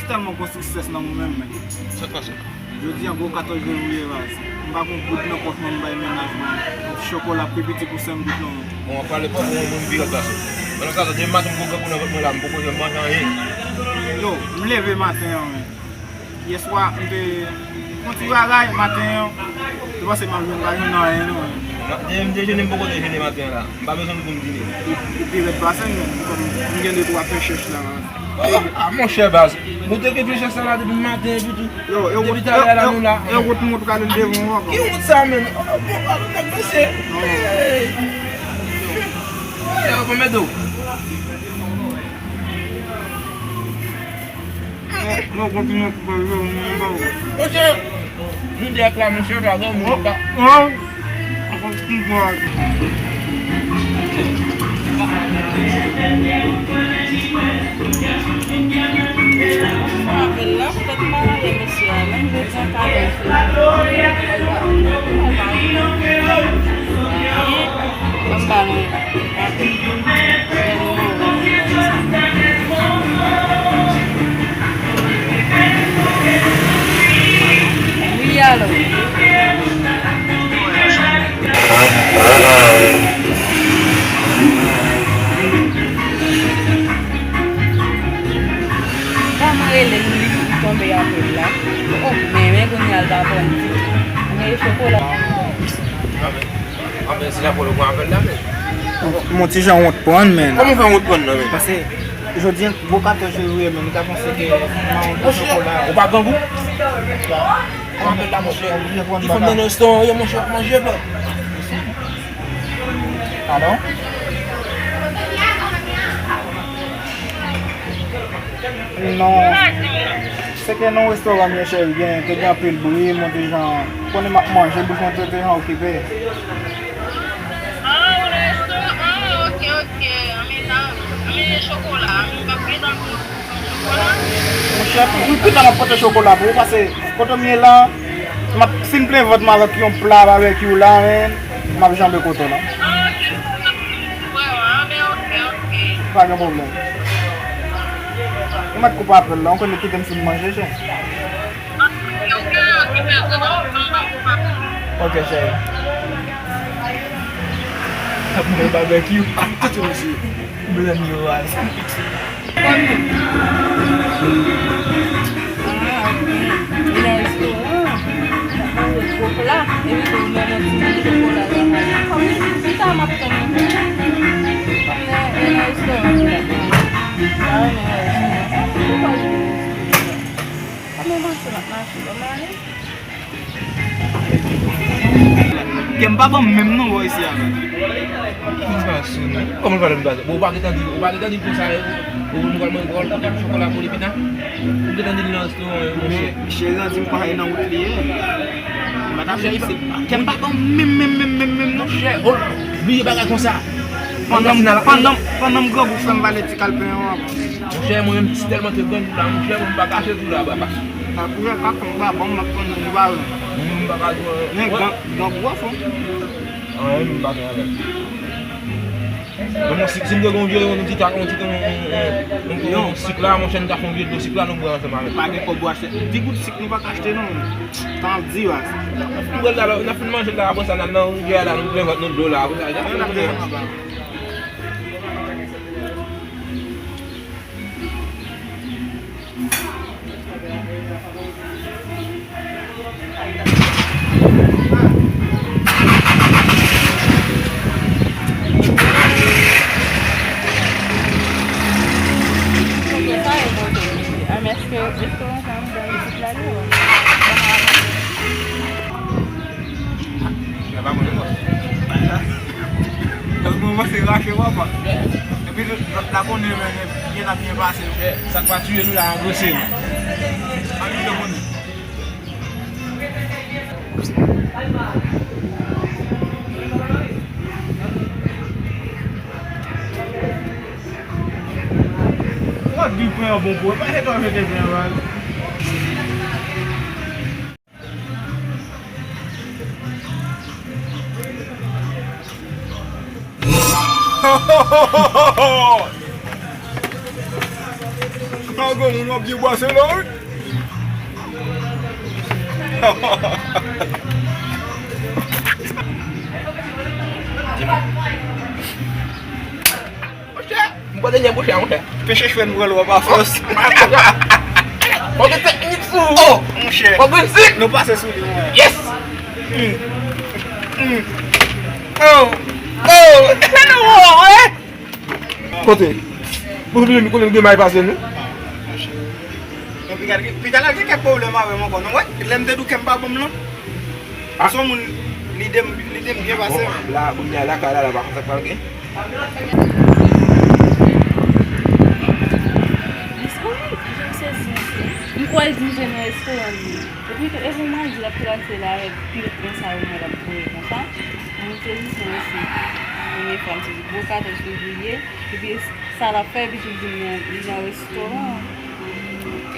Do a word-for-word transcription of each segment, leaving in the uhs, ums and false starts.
Tèlman konn strès nan mwen menm, men. Sa k pase? Jodi a gwo katòz fevriye, baz. M pa gon goud nan pòch mwen, m bay mennaj mwen. Chokola pi piti pou sèm goud nan mwen. Bon, w ap pale pa bon, moun vire pase. Men nan sa, demen maten, m poko pran nan vant mwen la, m poko janm manje anyen. Yo, m leve maten an, men. Yèswa, m te fè yon ti bagay maten an. Ou panse m ap jwenn, pa jwenn anyen, non. M ap de-, m dejene, m poko dejene maten an la. M pa bezwen l pou m dine. Ou pi rèd pase m, men. Kòm m gen de twa pechèch la. Ah, ah, monchè, baz. Mwen te gen pechèch sa la depi maten, epi tou. Yo, e depi wont, talè a la, nou la. E wont mwen prale devan w ankò. Ki wont sa, menm? Ah, bon, ah, nèg mesye. Hey. Hey, yo, bon, mèt ou. Monchè, nou dèyè la, monchè, la, non, moun pa. Avèl la, poutèt m pa rale mesye a, menm jodi a, m pa wè l fè. Ban m ba nou. Wi, alò. Sa mwen rele li, li tonbe apèl la. Oh, men, men kounye a l pa pran ditou. Men chokola. Anben, se la pou nou pran apèl la, men. M on ti jan wont pran, men. Kòman w fè wont pran nan, men? Paske jodi a, gwo katòz fevriye, men, li ka panse ke m a wont chokola. Ou pa grangou? Pran apèl la, monchè. Li fè m nan restoran, yo, monchè, ap manje, bro. Pardon? Non. Se ke nan restoran, monchè, gen, te gen anpil bri, mwen te jan, konnen m ap manje, bouch mwen te, te jan okipe. Ah, ou nan restoran? Ah, ok, ok. Anben, anben, chokola, anben, m ap gentan vin. Monchè, m pita m ap pote chokola pou ou, paske kote m ye la, m ap fin plen vant mwen avèk yon pla babekyou la, men m ap janbe kote w la. Pa gen pwoblèm. Ou mèt koupe apèl la, ou konnen kite m fin manje, chè. Ok, chè. Ap manje babekyou. Kote mesye? Blan yo a. Ah, ok. Li nan restoran. Manje gwo pla. Epi tou, mwen, mwen, ti chokola la. Kòm li, li ta m ap tann. Kòm li, li nan restoran, li la. Ah, nan restoran. Ou pa jwenn restoran. Kòm li mache, l ap mache. Kè m pa ban m menm non bò isi a menm. Kòman l pa sou nou? Kòman l pa sou nou? Bon, ou pa gentan di, ou pa gentan di konsa, ou nou pral manje, pral pote chokola pou li pita. Ou gentan di l nan restoran, monchè. Misye randi m pa nan wout li ye. M pa ta fè isit. Kè m pa ban m menm, menm, menm, menm, menm non. Monchè, oh, bliye bagay konsa. Pandan, pandan, pandan m grangou fè m vale ti kalpen an avan. Monchè, mwen menm, si tèlman te grangou la, monchè, mwen pa kache tou la, papa. Sa koulè ka fè m pa bon, m ap pran nan li ba yo. Mwen menm, m pa ka jwe. Men grangou a fò. Anyen, m pa gen avè l. Men mwen, si, si m te gen yon vye, yon ti tak, yon ti, yon, yon, yon, yon sik la, monchè, m ta fè yon vye dlo sik la, nou bwè ansanm avè l. Pa gen kòb pou achte. Di gout sik nou pa ka achte, non. Tan di, baz. N ap fin bwè l la, n ap fin manje l la, apre sa, n al nan rivyè a la, nou plen vant nou dlo la, apre sa, n ap fin manje. Èske restoran sa a andan isit la, li wè? Mwen pa konnen, bòs. Donk, mwen panse rache, papa. Epi, lòt la konnen, men, byen ap byen pase. Sa k pa tiye nou la, avanse nou. Ann nou te konnen. Ou ap di pran yon bon pou, pa se twa jete pran yon bal. Ho, ho, ho, ho, ho! Ho, Gwo moun w ap byen bwase la, wi. Monchè, m pran dènye monchè, monchè. Peche chwè n pran lwa pa fòs. Mwen gen senk minit sou ou. Oh, monchè. Mwen gen sik. Nou pase sou li, mwen. Yes. Mm. Mm. Oh. Oh. Oh, eh. Kote? Pou vin kote gen may pase nou? Epi gade, Pita la gen kèk pwoblèm avè m ankò, non, wè? Lè m te di w kè m pa bon m lan. Ah. Se yon moun, lide m, lide m byen pase. Bon, la, kounye a, lakay la, la, pa konn sa k pral gen. Disponible, jan m sezi, mesye. M kwè l di m jwe nan restoran li. Epi tou, e pou mwen di l ap trase la avèk pil pwen sa yo mwen l ap voye konsa. Mwen te vizyon osi. Premye fwa m sezi gwo katòz fevriye. Epi sa l ap fè, epi tou di m nan, li nan restoran. Ok.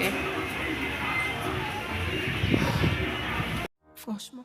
Franchman.